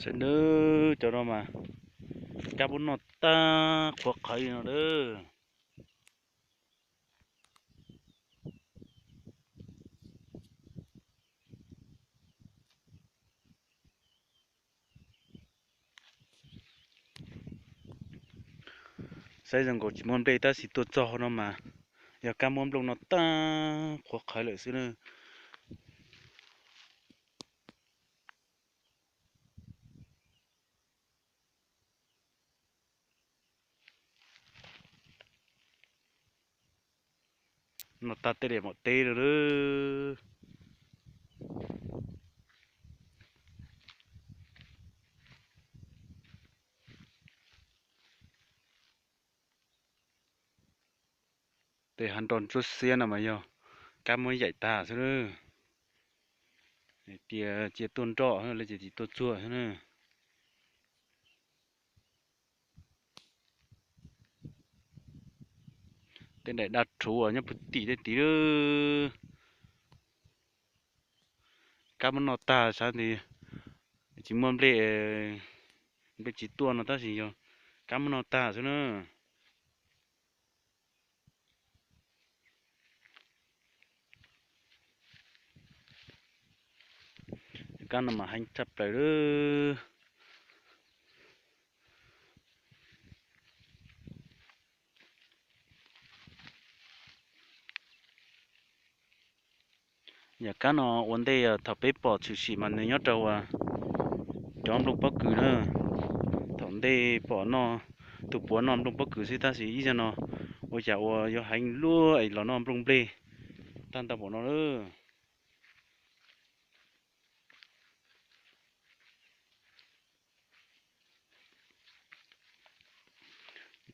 Saib na, cov no mas kab muab noj tag qhuav qhawv li no lawm. Saib zoo nkaus tsis muaj nplej tab sis tuaj txog no mas yog kab muab nplooj noj tag qhuav qhawv lawm xwb na. Noj tag tej daim mom teb lawm. Tej hav nroj ntsuab xiab no mas yog kab muab yaim tag xwb na. Tias cia tuaj nroj lawv ces tsis tuaj txuag xwb na. Tej daim daj rhuv uas nyob puag tim tej tid lawm, kab muab noj tag, xav tias tsis muaj nplej, nplej tsis tuaj no tab sis yog kab muab noj tag xwb na. Kab no mas heev tshaj plaws lawm. Yam kab no ua ntej thaum peb pom tshwm sim mas nws nyob rau cov nplooj pob kws na. Thaum ntej pom noj, tus puav noj nplooj pob kws xwb tab sis ib zaug no ua cas ua yuav heev luaj es los noj nplooj nplej tag ntau npaum no lawm.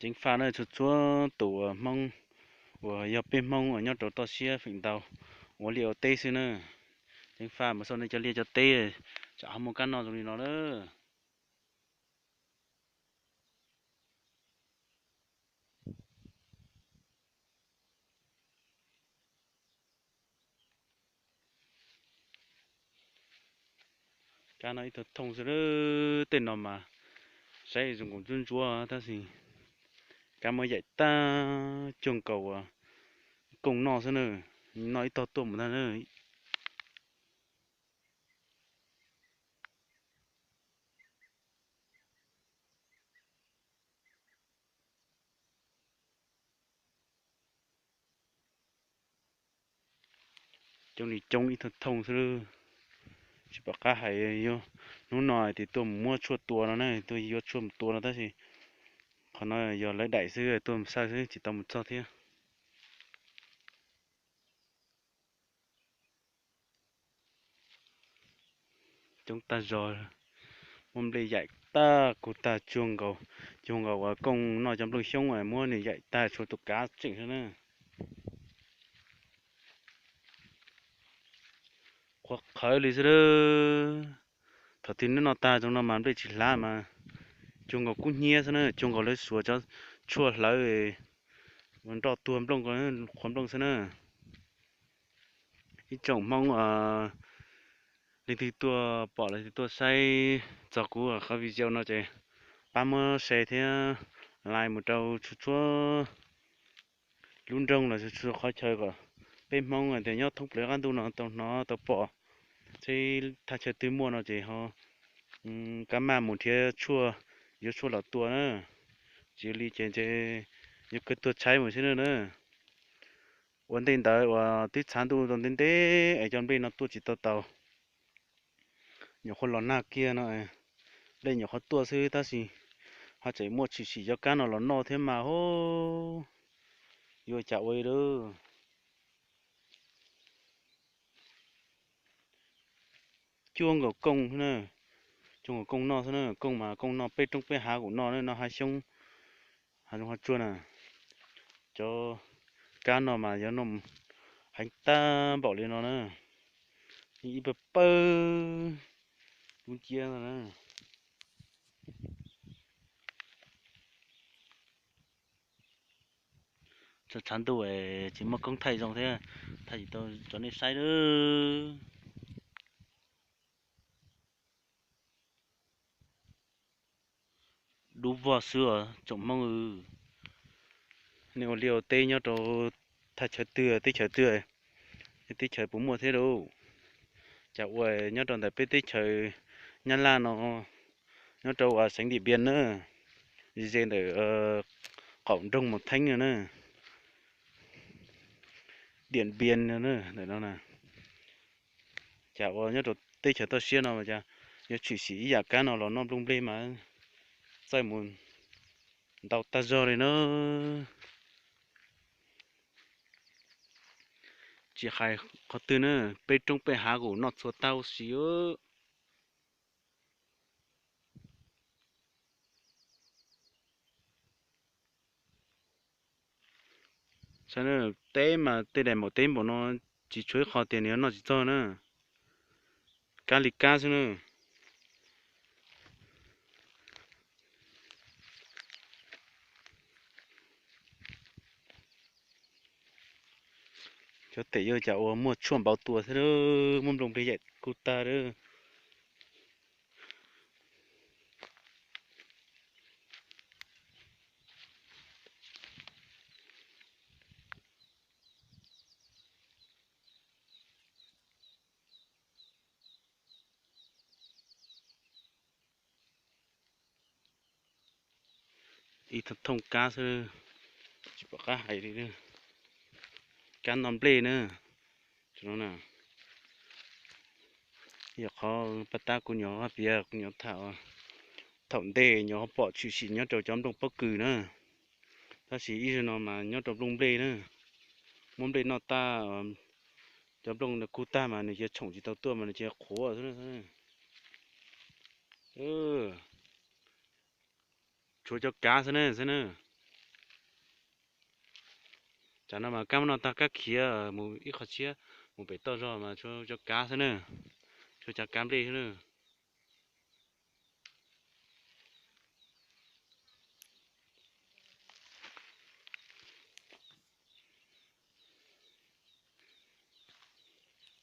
Ceev faj na, txhua txhua tus Hmoob uas yog peb Hmoob uas nyob rau toj siab feem ntau ua liaj ua teb xwb na. Ceev faj mus xauj nej cov liaj cov teb, tsam ho muaj kab noj zoo li no na. Kab no ib tug thooj xwb, tej no mas saib zoo nkaus ntsuab ntsuab tab sis kab muab yaim tag cuag nkaus kooj noj xwb na, noj ib tog tuaj mus ntag na. Coob li coob ib tug thooj xwb, tsis pom qab hais, hnub no tias tuaj mus muab tshuaj tua no na, tuaj yuav tshuaj mus tua no tab sis qhov no yog lawv daim xwb, tuaj mus xawj xwb tsis tau mus txog thiab. Coob tag zog, muab nplej yaim tag kug tag cuag nkaus, cuag nkaus uas kooj noj cov nplooj xyoob muab nws yaim tag tshuav tus kav tseem xwb na. Qhuav qhawv li xwb. Thaum twg neb noj tag zoo no mas nplej tsis hlav mas cuag nkaus kub hnyiab xwb na, cuag nkaus lawv xuas cov tshuaj hlawv nroj tuag nplooj, qhuav nplooj xwb na. Ib tsoom Hmoob leej twg tuaj pom los sis tuaj saib txog kuv qhov video no ces pab muab share thiab like mus rau txhua txhua lub nroog los sis txhua qhov chaw kom peb Hmoob tias nyob thoob plaws qab ntuj no tau hnov tau pom, thiab thaj chaw twg muaj no ces ho kab maj mus nrhiav tshuaj, yuav tshuaj los tua na. Tsis li ces ntshe yuav kawg tuag tshaib mus xwb na. Ua ntej ntawd uas twb txhav ntuj tau ntev ntev es cov nplej no tuaj tsis tau taus, nyuam qhuav los nag kiag no, nplej nyuam qhuav tuaj xwb tab sis ho tseem muaj tshwm sim cov kab no los noj thiab mas hov, yuav cas ua li lawm. Cuag nkaus kooj na, cuag nkaus kooj noj xwb na, kooj mas kooj noj peb roob peb hav kuj noj, noj hav xyoob, hav zoov hav tsuag na. Cov kab no mas yuav noj heev tag npaum li no na, ib pawg pawg lub ciab no na. Txhav ntuj es tsis muaj koob thaij zoo thiab, thaij tsis tau rau nej saib lawm. dub vog xwb os tsoom Hmoob. Nej ua liaj ua teb nyob rau thaj chaw twg teb chaws twg, teb chaws puas muaj thiab lauj? Cas ua nyob rau ntawm peb teb chaws Nyab Laj no, nyob rau uas xeev Diam Npias na, ze ze ntawm qaum nroog Mus Theeb no na, Diam Npias no na, ntawm no na. Cas ua nyob rau teb chaws toj siab no cas yuav tshwm sim ib yam kab no los noj nplooj nplej mas txaij mus ntau tag zog li na. Tsis hais qhov twg na, peb roob peb hav kuj noj txhua tau si. Saib na, teb mas tej daim npaum teb npaum no tsis tshuav ib qho tias nws yuav noj tsis txog na. Kab li kab xwb na. Cov tes yog cas ua muaj tshuaj npau tua thiab, muaj nplooj nplej yaim kuj tag lawm. Ib thooj kab xwb, tsis pom qab hais li. Kab noj nplej na. Yog qhov paj tab kuv nyuam qhuav piav kuv nyuam tham, thaum ntej nyuam qhuav pom tshwm sim nyob rau cov nplooj pob kws na, tab sis ib zaug no mas nyob rau nplooj nplej na. Muab nplej noj tag, cov nplooj kub tag mas nws cia li tshoom tsis tau tuaj mas nws cia li qhuav xwb. Tshuav cov kav xwb ne, xwb na. Tsam no mas kab muab noj tag kab khiav mus ib qho tshiab, mus pem toj zog mas tshuav cov kav xwb na. Tshuav cov kav nplej xwb na.